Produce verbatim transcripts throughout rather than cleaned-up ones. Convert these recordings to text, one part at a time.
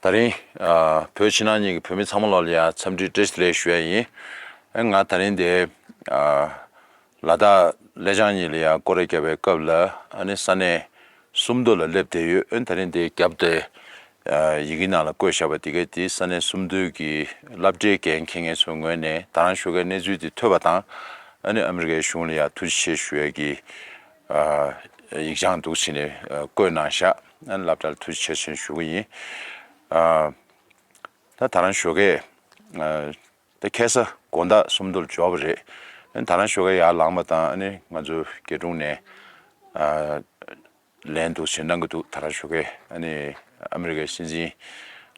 ད་རིང་ཨ་བོད་ཕྱི་ནང་གཉིས་ཀྱི་བོད་མི་ཚང་མ་ལོག་ལ་ཡང་འཚམས་འདྲི་བཀྲ་ཤིས་བདེ་ལེགས་ཞུ་ཡ་ཡིན། ཨ་ང་ད་རིང་འདི་ཨ་ལ་དྭགས་ལེ་ཅང་གཉིས་ལ་ཡང་སྐོར་ར་བརྒྱབ་པའི་སྐབས་ལ་ཨ་ནི་ས་གནས་སུམ་མདོ་ལ་སླེབས་བསྡད་ཡོད། ཨ་ནི་ད་རིང་འདི་རྒྱབ་དེ་ཨ་ཡི་གེ་ནང་ལ་བཀོད་བཞག་པ་དེ་གའི་དེ་ས་གནས་སུམ་མདོའི་གི་སློབ་གྲྭའི་འགན་འཁྱེར་མཁན་ཚོའི་ངོས་ནས་ད་རང་ཞོགས་ཀའི་གནས་ཚུལ་དེ་ཐོས་པ་དང་ཨ་ནི་ཨ་མི་རི་ཀའི་གཞུང་ལ་ཡང་ཐུགས་རྗེ་ཆེ་ཞུ་ཡ་གི་ཨ་ཡིག་བྱང་འདུག་བྱས་ནས་ཨ་བཀོད་གནང་བཞག་ཨ་ནི་སློབ་གྲྭ་ལ་ཐུགས་རྗེ་ཆེ་ཞུ་གི་ཡིན། ཨ་ད་ད་རང་ཞོགས་ཀས་ཨ་ད་ཁ་སང་དགོང་དག་སུམ་མདོ་ལ་འབྱོར་བ་རེད། ཨ་ནི་ད་རང་ཞོགས་ཀས་ཡར་ལངས་པ་དང་ཨ་ནི་ང་ཚོ་རྒྱ་སྒྲུང་ནས་ཨ་ལན་འདུག་བྱས་གནང་གི་འདུག་ད་རང་ཞོགས་ཀས་ཨ་ནི་ཨ་མི་རི་ཀའི་སྲིད་འཛིན་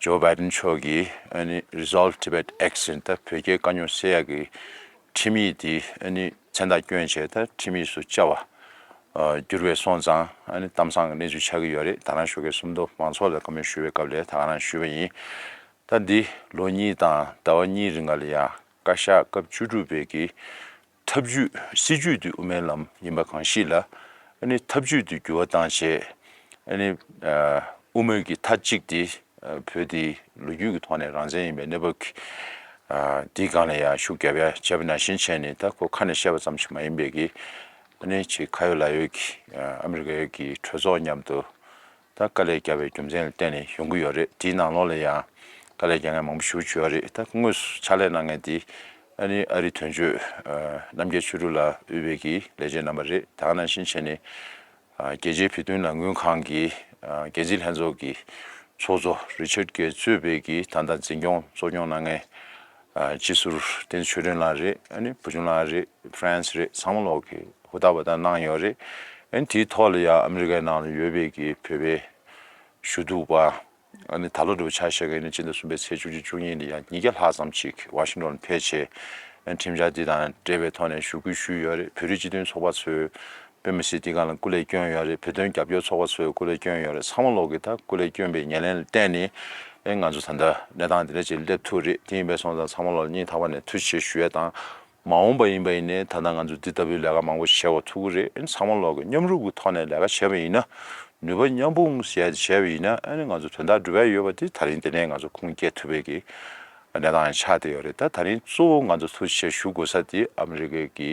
ཇོ་བྷའི་ཌེན་མཆོག་གིས་ཨ་ནི་Resolve Tibet Action ད་བོད་རྒྱའི་དཀའ་རྙོག་སེལ་ཡག་གི་ཁྲིམས་ཡིག་དེ་ཨ་ནི་མཚན་རྟགས་བསྐྱོན་བྱས་ད་ཁྲིམས་ཡིག་སུ་བཅའ་བ་ཨ་འགྱུར་བས་སོང་ཙང་ཨ་ནི་གཏམ་བཟང་གི་གནས་ཚུལ་ཆགས་ཀྱི་ཡོད་རེད། ད་རང་ཞོགས་ཀས་སུམ་མདོ་མང་ཚོགས་ལ་བཀའ་མོལ་ཞུ་བའི་སྐབས་ལ་ད་ག་རང་ཞུས་པ་ཡིན། ད་འདི་ལོ་གཉིས་དང་ཟླ་བ་གཉིས་རིང་ག་ལ་ཡ་བཀའ་ཤག་སྐབས་བཅུ་དྲུག་པའི་གི་ཐབས་ཇུས་སྲིད་ཇུས་དེ་དབུ་མའི་ལམ་ཡིན་པ་གང་ཞིག་ལ་ཨ་ནི་ཐབས་ཇུས་དེ་འགྱུར་བ་བཏང་བྱས་ཨ་ནི་ཨ་དབུ་མའི་གི་མཐའ་གཅིག་དེ་ཨ་བོད་དེ་ལོ་རྒྱུས་ཀྱི་ཐོག་ནས་རང་བཙན་ཡིན་པའི་གནས་བབ་ཀྱི་ཨ་དེའི་སྒང་ལ་ཡ་ཤུགས་རྒྱབ་ཡ་བྱས་པ་ནང་བཞིན་བྱས་ནས་ད་ཁོ་ཁ་ནས་བཤད་པ་ཙམ་ཞིག་མ་ཡིན་པའི་གི་ཨ་ནི་ཅིག་ཁ་ཡོད་ལག་ཡོད་ཀྱི་ཨ་ཨ་མི་རི་ཀའི་གི་གྲོས་ཚོགས་མཉམ་དུ་ད་དཀའ་ལས་བརྒྱབ་པའི་རྒྱུ་མཚན་ལ་བརྟེན་ནས་ཡོང་གི་ཡོད་རེད། དེའི་ནང་ལོགས་ལ་ཡང་དཀའ་ལས་རྒྱག་མཁན་མང་པོ་ཞེ་པོ་ཅིག་ཡོད་རེད། ད་དངོས་སུ་ཕྱག་ལས་གནང་མཁན་དེ་ཨ་ནི་ཨ་རིའི་དོན་གཅོད་ཨ་རྣམ་རྒྱལ་ཆོས་སྒྲོན་ལགས་དབུས་པའི་གི་ལས་བྱེད་རྣམ་པ་རེད། ད་ག་ནང་བཞིན་བྱས་ནས་ཨ་རྒྱལ་སྤྱིའི་བོད་དོན་ལས་འགུལ་ཁང་གི་ཨ་འགན་འཛིན་ལྷན་ཚོགས་ཀྱི་ཚོགས་གཙོ་རི་ཆར་གྱིས་གཙོས་པའི་གི་ད་ལྟ་འཛིན་སྐྱོང་གཙོ་སྐྱོང་གནང་མཁན་ཨ་སྤྱི་ཟུར་བསྟན་ཆོས་སྒྲོན་ལགས་རེད། ཨ་ནི་བུ་ཆུང་ལགས་རེད། ཕ་རན་སི་རེད། ཚང་མ་ལོག་གི་ཧུར་ཐག་པ་ད་གནང་ཡོད་རེད། ཨ་ནི་དེའི་ཐོག་ལ་ཡང་ཨ་མི་རི་ཀའི་ནང་ལ་ཡོད་པའི་གི་བོད་པའི་ཞུ་གཏུག་པ་ཨ་ནི་ད་ལོ་འདྲ་བོ་ཆ་བཞག་གི་ཨ་ནི་སྤྱི་ཟླ་གསུམ་པའི་ཚེས་བཅུ་གཅིག་བཅུ་གཉིས་ལ་ཡང་ཉིས་བརྒྱ་ལྷག་ཙམ་ཞིག་ཝ་ཤིང་ཊོན་ཕེབས་བྱས་ཨ་ནི་ཁྲིམས་འཆར་འདི་དང་འབྲེལ་བའི་ཐོག་ནས་ཞུ་སྐུལ་ཞུས་ཡོད་རེད། བོད་རིགས་སྤྱི་མཐུན་ཚོགས་པ་ཚོས་དཔེ་མི་སྲིད་འདི་སྒང་ལ་སྐུ་ལས་བསྐྱོན་ཡོད་རེད། བོད་དོན་རྒྱབ་སྐྱོར་ཚོགས་པ་ཚོས་སྐུ་ལས་བསྐྱོན་ཡོད་རེད། ཚང་མ་ལོག་གི་ད་སྐུ་ལས་བསྐྱོན་པའི་ཉེར་ལེན་ལ་བརྟེན་ནས་ཨེ་ང་ཚོ་ད་ལྟ་གནས་སྟངས་འདི་འདྲ་ཅིག་སླེབས་ཐུབ་རེད། དེ་ཡིན་པས་སོང་ཙང་ཚང་མ་ལོག་སྙིང་ཐག་པ་ནས་ཐུགས་རྗེ་ཆེ་ཞུ་ཡས་དང་། མ་འོངས་པ་ཡིན་པ་ཡིན་ནའི་ད་ལྟ་ང་ཚོ་འདི་ལྟ་བུའི་ལས་ཀ་མང་པོ་བྱེད་དགོས་ཐུག་གི་རེད། ཨེ་ཚང་མ་ལོག་གི་མཉམ་རུབ་ཀྱི་ཐོག་ནས་ལས་ཀ་བྱས་པ་ཡིན་ན་ནུས་པ་མཉམ་སྤུངས་བྱས་བྱས་པ་ཡིན་ན་ཨ་ནི་ང་ཚོ་དོན་དག་སྒྲུབ་ཡ་ཡོད་པ་དེ་ད་རིང་འདི་ནས་ང་ཚོ་ཁུངས་སྐྱེལ་ཐུབ་པའི་གི་གནས་སྟངས་ཆགས་བསྡད་ཡོད་རེད། ད་ད་རིང་གཙོ་བོ་ང་ཚོ་ཐུགས་རྗེ་ཆེ་ཞུ་དགོས་ས་དེ་ཨ་མི་རི་ཀའི་གི་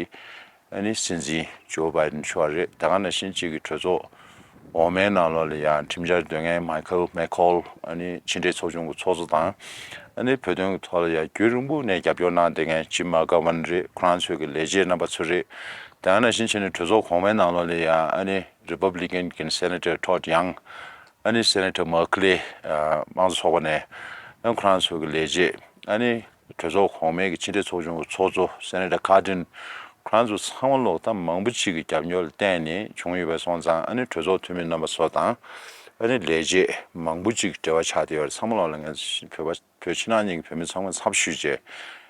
ཨ་ནི་སྲིད་འཛིན་ཇོ་བྷའི་ཌེན་མཆོག་རེད། ད་ག་ནང་བཞིན་གཅིག་གི་གྲོས་ཚོགས་འོག་མའི་ནང་ལོགས་ལ་ཡང་ཁྲིམས་འཆར་འདོན་མཁན་མའི་ཁལ་མེ་ཁོལ་ཨ་ནི་ཕྱི་འབྲེལ་ཚོགས་ཆུང་གི་ཚོགས་གཙོ་དང་ཨ་ནི་བོད་དོན་གྱི་ཐོག་ལ་ཡང་རྒྱུན་རིང་པོ་ནས་རྒྱབ་སྐྱོར་གནང་བསྡད་མཁན་ཇིམ་མ་ཀ་ཝན་རེད། ཁོ་རང་ཚོའི་གི་ལས་བྱེད་རྣམ་པ་ཚོ་རེད། ད་ག་ནང་བཞིན་བྱས་ནས་གྲོས་ཚོགས་གོང་མའི་ནང་ལོགས་ལ་ཡང་ཨ་ནི་རི་པབ་ལི་ཀན་གི་སེ་ནེ་ཊར་ཊོཌ་ཡང་ཨ་ནི་སེ་ནེ་ཊར་མར་ཁེ་ལི་དམངས་གཙོ་ཚོགས་པ་ནས་ཨ་ཁོ་རང་ཚོའི་གི་ལས་བྱེད་ཨ་ནི་གྲོས་ཚོགས་གོང་མའི་གི་ཕྱི་འབྲེལ་ཚོགས་ཆུང་གི་ཚོགས་གཙོ་སེ་ནེ་ཊར་ཁར་ཌིན་ཁོ་རང་ཚོ་ཚང་མ་ལོག་ད་མང་པོ་ཅིག་གི་རྒྱབ་སྐྱོར་ལ་བརྟེན་ནས་བྱུང་ཡོད་པ་སོང་ཙང་ཨ་ནི་གྲོས་ཚོགས་འཐུས་མི་རྣམ་པ་ཚོ་དང་ཨ་ནི་ལས་བྱེད་མང་པོ་ཅིག་འབྲེལ་བ་ཆགས་བསྡད་ཡོད་རེད། ཚང་མ་ལོག་ལ་ངས་བོད་པ་བོད་ཕྱི་ནང་གཉིས་ཀྱི་བོད་མི་ཚང་མ་ཚབ་ཞུས་བྱས་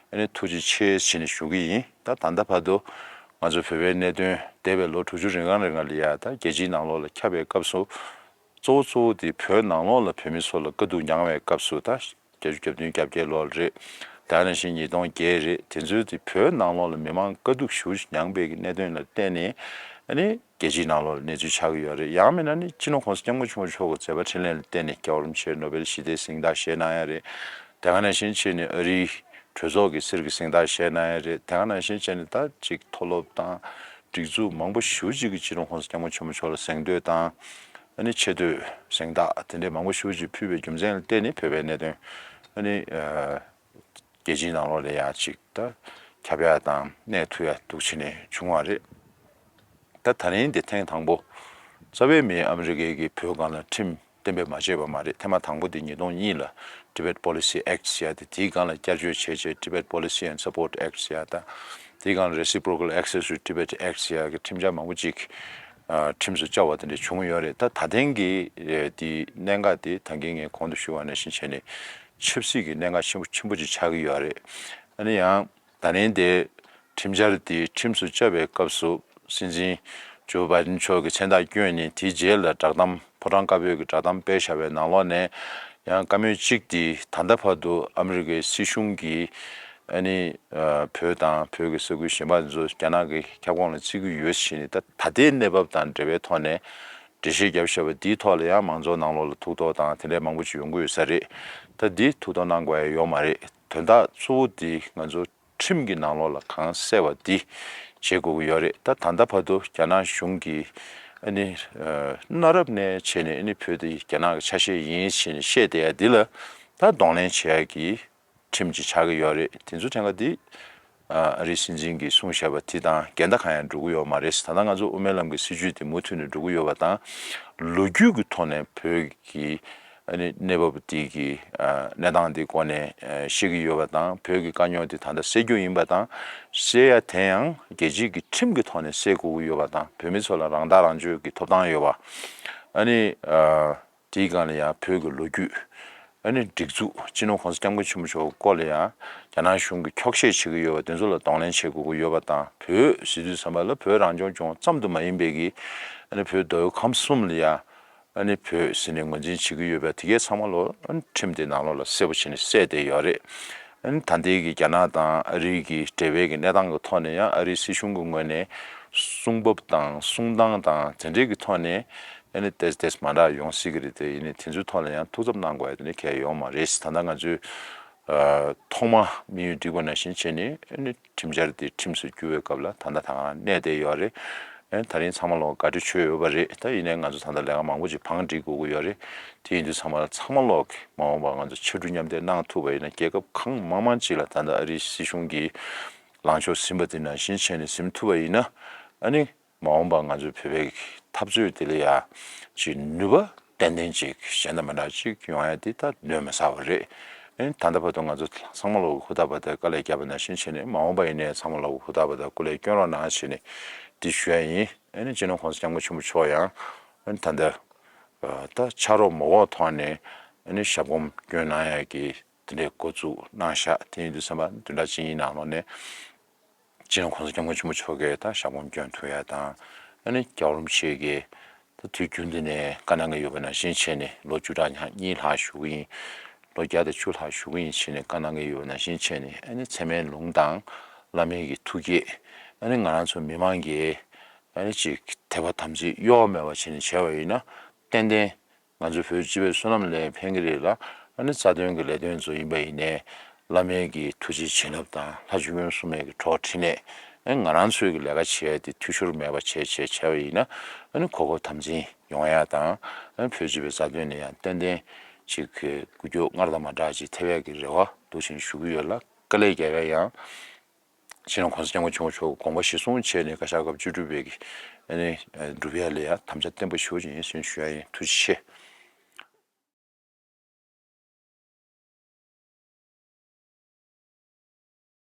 ཨ་ནི་ཐུགས་རྗེ་ཆེ་ཞེས་ནས་ཞུ་གི་ཡིན། ད་ད་ལྟ་བར་དུ་ང་ཚོ་བོད་པའི་གནད་དོན་འདས་པའི་ལོ་དྲུག་ཅུ་རིང་གང་རིང་ག་ལ་ཡ་ད་རྒྱལ་སྤྱིའི་ནང་ལོགས་ལ་ཁྱབ་པའི་སྐབས་སུ་གཙོ་བོ་གཙོ་བོ་དེ་བོད་ནང་ལོགས་ལ་བོད་མི་ཚོ་ལ་དཀའ་སྡུག་མྱངས་པའི་སྐབས་སུ་ད་བརྒྱད་ཅུ་གྱ་བདུན་གྱ་བརྒྱད་ལོ་རེད། ད་ནང་བཞིན་ཉིས་སྟོང་བརྒྱད་རེད། དེ་ཚོའི་དེ་བོད་ནང་ལོགས་ལ་མི་མང་དཀའ་སྡུག་ཞེ་པོ་ཅིག་མྱངས་པའི་གི་གནད་དོན་ལ་བརྟེན་ནས་ཨ་ནི་རྒྱལ་སྤྱིའི་ནང་ལོགས་ལ་གནས་ཚུལ་ཆགས་ཀྱི་ཡོད་རེད། ཡང་མིན་ན་ནི་སྤྱི་ནོར་༸གོང་ས་༸སྐྱབས་མགོན་ཆེན་པོ་མཆོག་གི་མཛད་པ་འཕྲིན་ལས་ལ་བརྟེན་ནས་རྒྱལ་བ་རིན་པོ་ཆེས་ནོ་བེལ་ཞི་བདེའི་གཟེངས་རྟགས་བཞེས་གནང་ཡ་རེད། དེ་ག་ནང་བཞིན་བྱས་ནས་ཨ་རིའི་གྲོས་ཚོགས་ཀྱི་གསེར་གྱི་གཟེངས་རྟགས་བཞེས་གནང་ཡ་རེད། དེ་ག་ནང་བཞིན་བྱས་ནས་ད་ཅིག་མཐོ་སློབ་དང་སྒྲིག་འཛུགས་མང་པོ་ཞེ་པོ་ཅིག་གིས་སྤྱི་ནོར་༸གོང་ས་༸སྐྱབས་མགོན་ཆེན་པོ་མཆོག་ལ་གཟེངས་བསྟོད་དང་ཨ་ནི་ཆེ་བསྟོད་གཟེངས་རྟགས་དེ་འདྲའི་མང་པོ་ཞེ་པོ་ཅིག་ཕུལ་བའི་རྒྱུ་མཚན་ལ་བརྟེན་ནས་བོད་པའི་གནད་དོན་ཨ་ནི་ཨ། རྒྱལ་སྤྱིའི་ནང་ལོགས་ལ་ཡང་ཅིག་ད་ཁྱབ་ཡ་དང་གནས་ཐུབ་ཡ་འདུག་བྱས་ནས་བྱུང་བ་རེད། ད་ད་རིང་འདི་ཐེངས་དང་པོ་རྩ་བའི་མིང་ཨ་མི་རི་ཀའི་གི་བོད་སྒང་ལ་ཁྲིམས་གཏན་འབེབས་མ་བྱས་པ་མ་རེད། ཐེངས་མ་དང་པོ་འདི་ཉིས་སྟོང་གཉིས་ལ་Tibet Policy Act ཟེར་ཡ་དེ་དེའི་སྒང་ལ་བསྐྱར་བཅོས་བྱས་རྗེས་Tibet Policy and Support Act ཟེར་ཡ་དང་དེའི་སྒང་ལ་Reciprocal Access to Tibet Act ཟེར་ཡ་གི་ཁྲིམས་འཆར་མང་པོ་ཅིག་ཨ་ཁྲིམས་སུ་བཅའ་བ་དེ་འདྲ་བྱུང་ཡོད་རེད། ད་ད་ཐེངས་ཀྱི་ཨེ་དེའི་གནད་འགག་དེ་ད་གིན་ངས་གོང་དུ་ཞུས་པ་ནང་བཞིན་བྱས་ནས་ཆབ་སྲིད་ཀྱི་གནད་འགག་ཆེན་པོ་ཆེན་པོ་ཅིག་ཆགས་ཀྱི་ཡོད་རེད། ཨ་ནི་ཡང་ད་ནི་དེ་ཁྲིམས་འཆར་དེ་ཁྲིམས་སུ་བཅའ་བའི་སྐབས་སུ་སྲིད་འཛིན་ཇོ་བྷའི་ཌེན་མཆོག་གིས་མཚན་རྟགས་བསྐྱོན་ནས་དེའི་རྗེས་ལ་བསྒྲགས་གཏམ་ཕོ་བྲང་དཀར་པོའི་གི་བསྒྲགས་གཏམ་སྤེལ་བཞག་པའི་ནང་ལོགས་ནས་ཡང་བཀའ་མོལ་གཅིག་དེ་ད་ལྟ་བར་དུ་ཨ་མི་རི་ཀའི་སྲིད་གཞུང་གིས་ཨ་ནི་ཨ་བོད་དང་བོད་ཀྱི་ས་ཁུལ་གཞན་པ་ཚོ་རྒྱ་ནག་གི་ཁྱབ་ཁོངས་ལ་བརྩི་གི་ཡོད་ཟེར་ནས་ད་ད་ལྟའི་གནས་བབ་དང་འབྲེལ་བའི་ཐོག་ནས་ འགྲེལ་བཤད་བརྒྱབ་བཞག་པ་འདིའི་ཐོག་ལ་ཡང་མང་ཚོགས་ནང་ལོགས་ལ་ཐུགས་དོགས་དང་དེ་འདྲའི་མང་པོ་ཅིག་ཡོང་གི་ཡོད་ས་རེད། ད་འདི་ཐུགས་དོགས་གནང་དགོས་ཡ་ཡོད་མ་རེད། དོན་དག་གཙོ་བོ་འདི་ང་ཚོ་ཁྲིམས་ཀྱི་ནང་ལོགས་ལ་གང་གསལ་བ་འདི་བྱེད་དགོས་ཀྱི་ཡོད་རེད། ད་ད་ལྟ་བར་དུ་རྒྱ་ནག་གཞུང་གིས་ཨ་ནི་ཨ་གནའ་རབས་ནས་བྱས་ནས་ཨ་ནི་བོད་འདི་རྒྱ་ནག་གི་ཆ་ཤས་ཡིན་ཞེས་ནས་བཤད་བསྡད་ཡ་འདི་ལ་ད་གདོང་ལེན་བྱེད་ཡ་གི་ཁྲིམས་ཅིག་ཆགས་ཀྱི་ཡོད་རེད། དེ་ཚོ་ཐད་ཀ་འདི་ཨ་རིའི་སྲིད་འཛིན་གྱིས་གསུངས་བཞག་པ་དེ་དང་འགལ་ཟླ་གང་ཡང་འགྲོ་གི་ཡོད་མ་རེད། ད་ལྟ་ང་ཚོ་དབུ་མའི་ལམ་གྱི་སྲིད་བྱུས་དེ་མུ་མཐུད་ནས་འགྲོ་གི་ཡོད་པ་དང་། ལོ་རྒྱུས་ཀྱི་ཐོག་ནས་བོད་ཀྱི་ཨ་ནི་གནས་བབ་དེ་གི་ཨ་གནས་སྟངས་དེ་སྐོར་ནས་ཨ་བཤད་ཀྱི་ཡོད་པ་དང་། བོད་ཀྱི་དཀའ་རྙོག་དེ་ད་ལྟ་སེལ་རྒྱུ་ཡིན་པ་དང་། སེལ་ཡ་དེ་ཡང་རྒྱལ་སྤྱིའི་གི་ཁྲིམས་ཀྱི་ཐོག་ནས་སེལ་དགོས་ཀྱི་ཡོད་པ་དང་། བོད་མི་ཚོ་ལ་རང་ཐག་རང་གཅོད་ཀྱི་ཐོབ་ཐང་ཡོད་པ། ཨ་ནི་ཨ་དེའི་སྒང་ལ་ཡང་བོད་ཀྱི་ལོ་རྒྱུས། ཨ་ནི་སྒྲིག་འཛུགས། སྤྱི་ནོར་༸གོང་ས་༸སྐྱབས་མགོན་ཆེན་པོ་མཆོག་གི་སྐོར་ལ་ཡང་རྒྱ་ནག་གཞུང་གིས་འཁྱོག་བཤད་བྱེད་ཀྱི་ཡོད་པ་དེ་ཚོ་ལ་གདོང་ལེན་བྱེད་དགོས་ཀྱི་ཡོད་པ་དང་། བོད་ཟེར་དུས་ཙམ་པ་ལ་བོད་རང་སྐྱོང་ལྗོངས་ཙམ་དུ་མ་ཡིན་པའི་གི་ཨ་ནི་བོད་མདོ་དབུས་ཁམས་གསུམ་ལ་ཡང་ཨ་ནི་བོད་ཟེར་ནས་ངོས་འཛིན་བྱེད་ཀྱི་ཡོད་པ་དེ་གའི་ཚང་མ་ལོ་ཨ་ནི་ཁྲིམས་དེ་ནང་ལོགས་ལ་གསལ་པོ་བྱས་ནས་གསལ་བསྡད་ཡོད་རེད། ཨ་ནི་ད་ལྟའི་གི་རྒྱ་ནག་དང་ཨ་རིའི་གི་འབྲེལ་བའི་གི་གནས་སྟངས་ཀྱི་ཐོག་ནས་ཡང་ཨ་རིའི་སྲིད་གཞུང་གི་ངོས་ནས་གསུང་བབ་དང་གསུང་སྟངས་དང་དེ་འདྲའི་གི་ཐོག་ནས། ཨ་ནི་ཏེས་ཏེས་མ་འདྲ་ཡོང་སྲིད་ཀྱི་རེད། དེ་ཡིན་ནའི་དེ་ཚོའི་ཐོག་ལ་ཡང་ཐུགས་འཚབ་གནང་དགོས་ཡ་དེ་ནི་གལ་ཡོད་མ་རེད། ད་ལྟ་ང་ཚོས་ཨ་ཐོག་མ་དམིགས་ཡུལ་བསྒྲིགས་པ་ནང་བཞིན་བྱས་ནས་ཨ་ནི་ཁྲིམས་འཆར་དེ་ཁྲིམས་སུ་བསྒྱུར་བའི་སྐབས་ལ་ད་ལྟ་ད་ག་རང་གནས་བསྡད་ཡོད་རེད། ཨ་ནི་ད་རིང་ཚང་མ་ལོག་དགའ་སྤྲོ་བྱོས་ཡོད་པ་རེད། ད་ཡིན་ནའི་ང་ཚོ་ད་ལྟ་ལས་ཀ་མང་པོ་ཅིག་བང་སྒྲིག་དགོས་ཀྱི་ཡོད་རེད། དེ་ཡིན་དུས་ཚང་མ་ཚང་མ་ལོག་གི་མ་འོངས་པ་ང་ཚོ་ཕྱར་གྲུ་མཉམ་འདེགས་གནང་ཐུབ་པ་ཡིན་ན། རྒྱལ་ཁབ་གང་མང་མང་ཅིག་ལ་ད་ལྟ་ཨ་རིའི་སྲིད་གཞུང་གིས་ལངས་ཕྱོགས་ཟིན་པ་དེ་ནང་བཞིན་བྱས་ནས་ཟིན་ཐུབ་པ་ཡིན་ན། ཨ་ནི། མ་འོངས་པ་ང་ཚོའི་བོད་པའི་འཐབ་རྩོད་དེ་ལ་ཡ་ཅིག་ནུས་པ་ཏན་ཏན་ཅིག་གཞན་དང་མི་འདྲ་ཅིག་ཡོང་ཡ་དེ་ད་གནོད་མི་ཟ་བ་རེད། ཨ་ནི་ད་ལྟ་བར་དུ་ང་ཚོ་ཚང་མ་ལོག་ཧུར་ཐག་པ་དང་དཀའ་ལས་བརྒྱབ་པ་ནང་བཞིན་བྱས་ནས། མ་འོངས་པ་ཡིན་ནའི་ཚང་མ་ལོག་ཧུར་ཐག་པ་དང་སྐུ་ལས་སྐྱོན་རོགས་གནང་བྱས་ནས་འདི་ཞུ་ཡ་ཡིན། ཨ་ནི་སྤྱི་ནོར་༸གོང་ས་༸སྐྱབས་མགོན་ཆེན་པོ་མཆོག་ཡང་ཨ་ནི་ད་ལྟ་ད་ཕྱག་རོགས་མ་འོག་ཐོག་ནས་ཨ་ནི་ཞབས་གོམ་སྐྱོན་གནང་ཡ་གི་དེ་འདྲའི་འགོ་བཙུགས་གནང་ཤག་དེ་ཡིན་དུས་ཙམ་པ་བདུན་ཕྲག་གཅིག་གཉིས་ནང་ལོགས་ནས། སྤྱི་ནོར་༸གོང་ས་༸སྐྱབས་མགོན་ཆེན་པོ་མཆོག་གིས་ད་ཞབས་གོམ་སྐྱོན་ཐུབ་ཡ་དང་། ཨ་ནི་༸རྒྱལ་བ་རིན་པོ་ཆེ་གིས་ད་དུས་རྒྱུན་དུ་ནས་བཀའ་གནང་གི་ཡོད་པ་ནང་བཞིན་བྱས་ནས་ལོ་བཅུ་ཕྲག་གཉིས་ལྷག་བཞུགས་ཀྱི་ཡིན། ལོ་བརྒྱ་དང་བཅུ་ལྷག་བཞུགས་ཀྱི་ཡིན་བྱས་ནས་བཀའ་གནང་གི་ཡོད་པ་ནང་བཞིན་བྱས་ནས། ཨ་ནི་ཚད་མའི་ལུང་དང་བླ་མའི་གི་ཐུགས་བསྐྱེད། ཨ་ནི་ང་རང་ཚོ་མི་མང་གིས་ཨ་ནི་ཅིག་དད་པ་དམ་ཚིག་གཡོ་བ་མེད་པ་བྱས་ནས་བྱས་པ་ཡིན་ན། ཏན་ཏན། ང་ཚོ་བོད་སྤྱི་པའི་བསོད་ནམས་ལ་ཕན་གྱི་རེད་ལ། ཨ་ནི་རྩ་དོན་གྱི་ལས་དོན་ཚོ་ཡིན་པ་ཡིན་ནའི། བླ་མའི་གི་ཐུགས་རྗེ་བྱིན་རླབས་དང་ལྷ་བཅུ་སྐྱོང་སྲུང་མའི་གི་གྲོགས་འཕྲིན་ལས། ཨ་ནི་ང་རང་ཚོའི་གི་ལས་ཀ་བྱས་ཏེ་འཐུས་ཤོར་མེད་པ་བྱས་བྱས་བྱས་པ་ཡིན་ན། ཨ་ནི་གོ་སྐབས་དམ་འཛིན་ཡོང་ཡ་དང་། ཨ་ནི་བོད་སྤྱི་པའི་རྩ་དོན་ལ་ཡང་ཏན་ཏན་ཅིག་གི་འགུལ་སྐྱོད་སྔར་དང་མ་འདྲ་ཅིག་ཐེབས་ཡ་གི་རེ་བ་འདུག་ཅིང་ཞུ་གི་ཡོད་ལ། དཀའ་ལས་རྒྱག་ཡ་ཡང་། སྤྱི་ནོར་༸གོང་ས་༸སྐྱབས་མགོན་ཆེན་པོ་མཆོག་དགོངས་པ་གཞིར་བཟུང་བྱས་ནས་བཀའ་ཤག་སྐབས་བཅུ་དྲུག་པའི་གི་ཨ་ནི་སྒྲུབ་ཡ་ལ་ཡ་དམ་བཅའ་བརྟན་པོ་ཞེ་པོ་ཅིག་ཡིན་ཟེར་ཞུ་ཡ་ཡིན། ཐུགས་རྗེ་ཆེ།